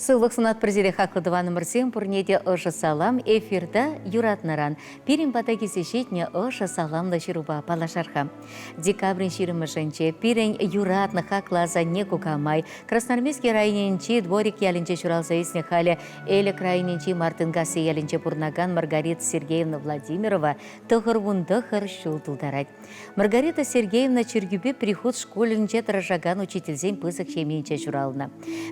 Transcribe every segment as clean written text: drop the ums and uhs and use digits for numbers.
Сывлӑх сунатпӑр сире, хаклӑ тӑванӑмӑрсем, пурне те ӑшӑ салам. Эфирта юратнӑран пирӗн пата килсе ҫитнӗ ӑшӑ саламлӑ ҫырупа паллашар-ха. Декабрӗн ҫирӗммӗшӗнче пирӗн юратнӑ хаклӑ асанне кукамай Красноармейски районӗнчи Дворик ялӗнче ҫуралса ӳснӗ халӗ Элӗк районӗнчи Мартынкасси ялӗнче пурӑнакан Маргарита Сергеевна Владимирова 99 ҫул тултарать. Маргарита Сергеевна чиркӳпе прихут шкулӗнче тӑрӑшакан учительсен пысӑк ҫемйинче ҫуралнӑ.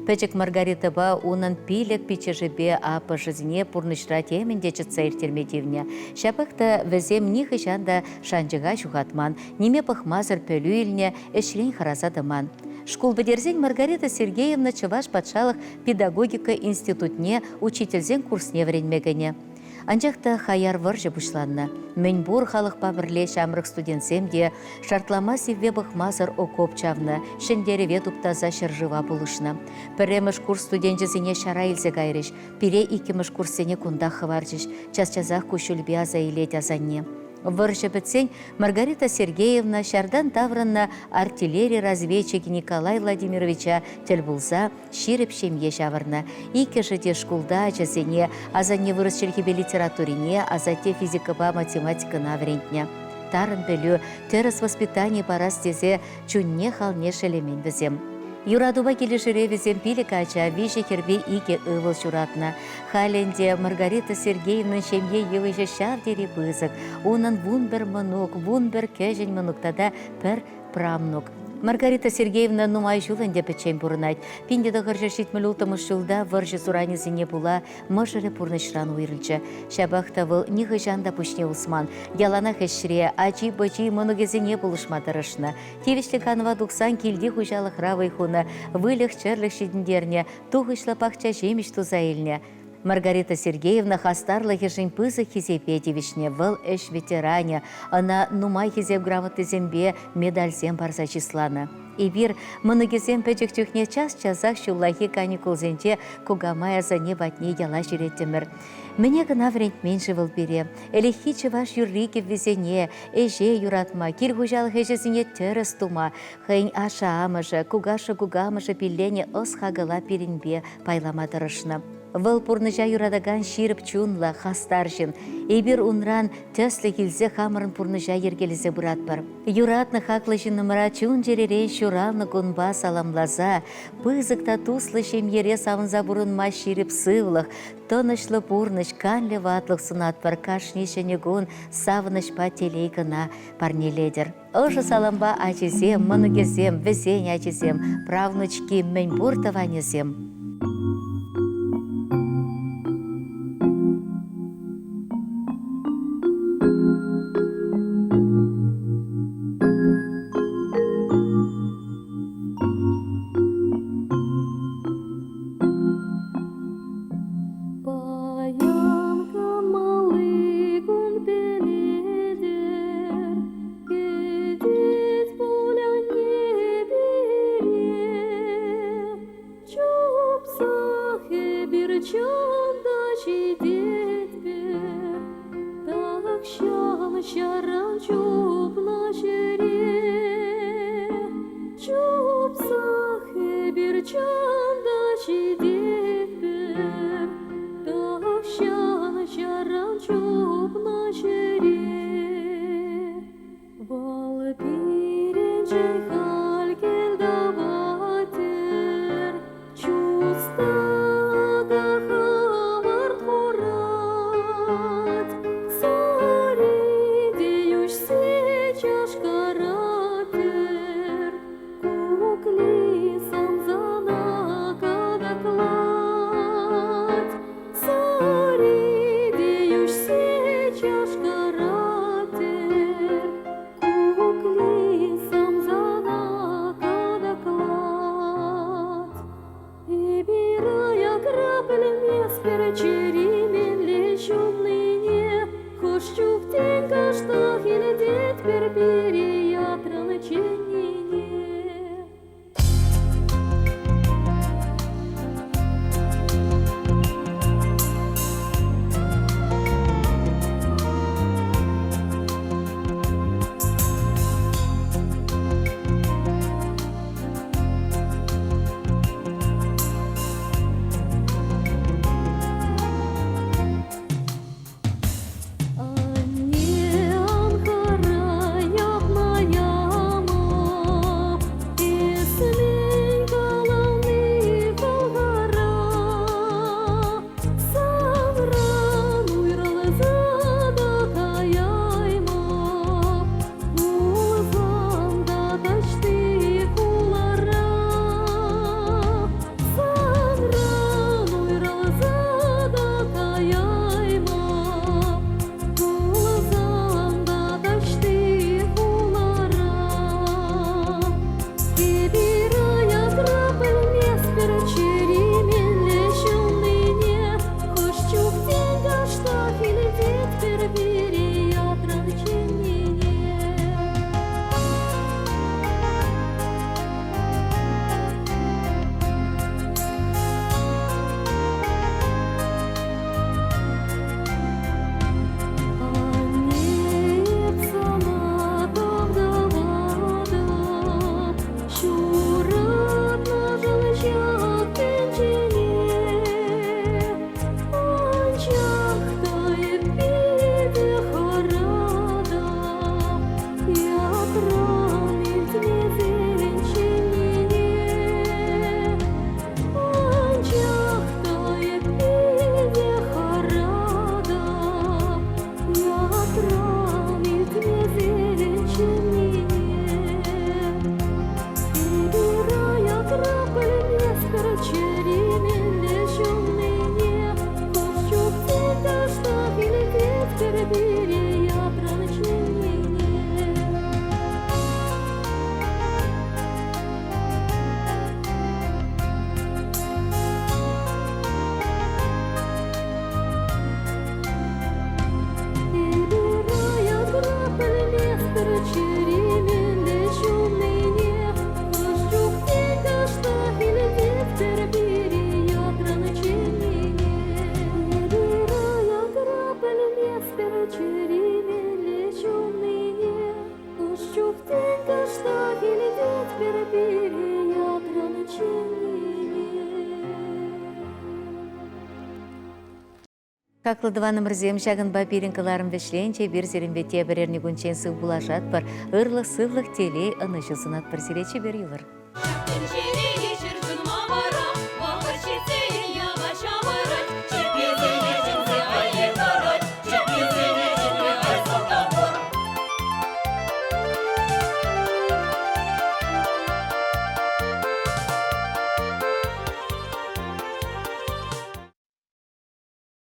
Пӗчӗк Маргаритӑпа унӑн пилӗк пиччӗшӗпе аппӑшӗсене пурнӑҫра темӗн те чӑтса ирттерме тивнӗ. Ҫапах та вӗсем нихӑҫан та шанчӑка ҫухатман, ниме пӑхмасӑр пӗлӳ илнӗ, ӗҫрен хӑраса тӑман. Шкул пӗтерсен Маргарита Сергеевна Чӑваш патшалӑх педагогика институтне учительсен курсне вӗренме кӗнӗ. Анчах та хаяр вӑрҫӑ пуҫланнӑ. Мӗнпур халӑхпа пӗрле ҫамрӑк студентсем те шартлама сивве пӑхмасӑр окоп чавнӑ, ҫӗнтерӗве туптаса ҫӗршыва пулӑшнӑ. Пӗрремӗш курс студенчӗсене ҫара илсе кайрӗҫ, пире иккӗмӗш курссене кунтах хӑварчӗҫ, час-часах куҫҫульпе аса илет асанне. Вӑрҫӑ пӗтсен Маргарита Сергеевна ҫартан таврӑннӑ артиллери разведчикӗ Николай Владимировича тӗл пулса ҫирӗп ҫемье ҫавӑрнӑ. Иккӗшӗ те шкулта ачасене асанне вырӑс чӗлхипе литературине, асатте физикӑпа математикӑна вӗрентнӗ. Тарӑн пӗлӳ, тӗрӗс воспитани парас тесе чунне-халне шеллемен вӗсем. Юратупа килӗшӳре вӗсем пилӗк ача, виҫӗ хӗрпе икӗ ывӑл ҫуратнӑ. Халӗ ӗнтӗ Маргарита Сергеевнӑн ҫемье йывӑҫӗ ҫав тери пысӑк. Унӑн 11 мӑнук, 11 кӗҫӗн мӑнук тата пӗр правнук. Маргарита Сергеевна нумай ҫул ӗнтӗ пӗччен пурӑнать. 1976 ҫулта вӑрҫӑ суранӗсене пула мӑшӑрӗ пурнӑҫран уйрӑлчӗ. Ҫапах та вӑл нихӑҫан та пуҫне усман. Яланах ӗҫре, ачи-пӑчи, мӑнукӗсене пулӑшма тӑрӑшнӑ. Тивӗҫлӗ канӑва тухсан килти хуҫалӑхра вӑй хунӑ, выльӑх-чӗрлӗх ҫитӗнтернӗ, тухӑҫлӑ пахча ҫимӗҫ туса илнӗ. Маргарита Сергеевна хастарлӑхӗшӗн пысӑк хисепе тивӗҫнӗ. Вӑл ӗҫ ветеранӗ, ӑна нумай хисеп грамотисемпе медальсем парса чысланӑ. Эпир, мӑнукӗсем пӗчӗк чухне час-часах ҫуллахи каникулсенче кукамай асанне патне яла ҫӳреттӗмӗр. Мӗне кӑна вӗрентмен-ши вӑл пире? Ӗлӗкхи чӑваш юрри-кӗввисене, ӗҫе юратма, кил хуҫалӑх ӗҫӗсене тӗрӗс тума, хӑйӗн ашшӗ-амӑшӗ, кукашшӗ-кукамӑшӗ пилленӗ ӑс-хакӑла пирӗнпе пайлама тӑрӑшнӑ. Вӑл пурнӑҫа юратакан ҫирӗп чунлӑ, хастар ҫын. Эпир унран тӗслӗх илсе хамӑрӑн пурнӑҫа йӗркелесе пыратпӑр. Юратнӑ хаклӑ ҫыннӑмӑра чун-чӗререн ҫуралнӑ кунпа саламласа, пысӑк та туслӑ ҫемьере савӑнса пурӑнма ҫирӗп сывлӑх, тӑнӑҫлӑ пурнӑҫ, канлӗ ватлӑх сунатпӑр. Кашни ҫӗнӗ кун савӑнӑҫпа телей кӑна парнелетӗр. Ӑшӑ салампа ачисем, мӑнукӗсем, вӗсен ачисем, правнучки, мӗнпур тӑванӗсем. Паян канмалли кун пӗлетӗр, Кӗтет пуль анне пире. Чупсах эпир чӑн та ҫитетпӗр, Тахҫан ҫарран чупнӑ ҫӗре. Чупсах эпир чӑн та ҫитетпӗр, Тахҫан ҫарран чупнӑ ҫӗре. Вӑл пирӗншӗн халь кӗлтӑвать-тӗр, Чуста та хӑвӑрт хурать. Сари те йӳҫсе чашкӑрать-тӗр, Кукли сӑмсана катӑклать. Сари те йӳҫсе чашкӑрать-тӗр, Кукли сӑмсана катӑклать. Эпир аякра пӗлместпӗр чӗри мӗнле ҫуннине, Хӑш чух тен кӑштах илтетпӗр пире ятран чӗннине. Хаклӑ тӑванӑмӑрсем, ҫакӑнпа пирӗн кӑларӑм вӗҫленчӗ. Эпир сирӗнпе тепӗр эрнекунччен сыв пулашатпӑр. Ырлӑх, сывлӑх, телей, ӑнӑҫу сунатпӑр сире. Чипер юлӑр. Ҫак тӗнче.